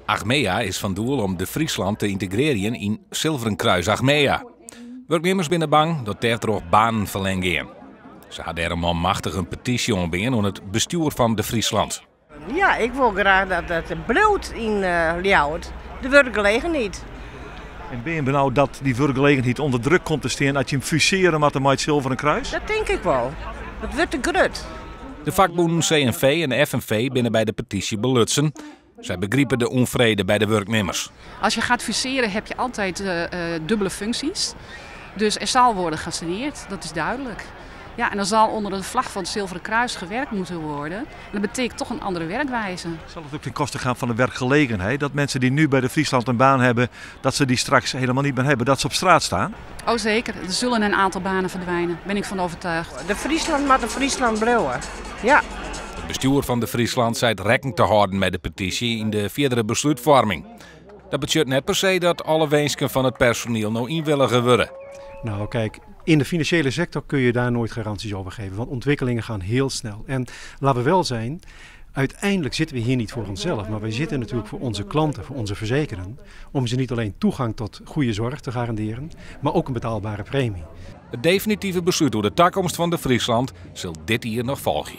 Achmea is fan doel om De Friesland te yntegrearjen yn Zilveren Kruis Achmea. Wurknimmers binne bang dat dêrtroch banen ferlern gean. Se ha dêrom manmachtich in petysje oanbean oan it bestjoer fan De Friesland. Ja, ik wol graach dat it bliuwt yn Ljouwert, de wurkgelegenheid. En binne je benaud dat dy wurkgelegenheid ûnder druk komt te stean as jim fusearje moatte mei it Zilveren Kruis? Dat tink ik wol. It wurdt te grut. De fakbûnen CNV en FNV binne by de petysje belutsen. Sy begripe de ûnfrede by de wurknimmers. Als je gaat fuseren heb je altijd dubbele functies. Dus er zal worden gesaneerd, dat is duidelijk. Ja, en dan zal onder de vlag van het Zilveren Kruis gewerkt moeten worden. En dat betekent toch een andere werkwijze. Zal het ook ten koste gaan van de werkgelegenheid? Dat mensen die nu bij de Friesland een baan hebben, dat ze die straks helemaal niet meer hebben, dat ze op straat staan? Oh zeker, er zullen een aantal banen verdwijnen, ben ik van overtuigd. De Friesland moat de Friesland bliuwe, ja. It bestjoer fan De Friesland seit rekken te hâlden mei de petysje yn de fierdere beslútfoarming. Dat betsjut net per se dat alle winsken fan it personiel no ynwillige wurde. Nou kijk, in de financiële sector kun je daar nooit garanties over geven, want ontwikkelingen gaan heel snel. En laten we wel zijn, uiteindelijk zitten we hier niet voor onszelf, maar wij zitten natuurlijk voor onze klanten, voor onze verzekerden, om ze niet alleen toegang tot goede zorg te garanderen, maar ook een betaalbare premie. It definitive beslút oer de takomst fan De Friesland sil dit jier noch folgje.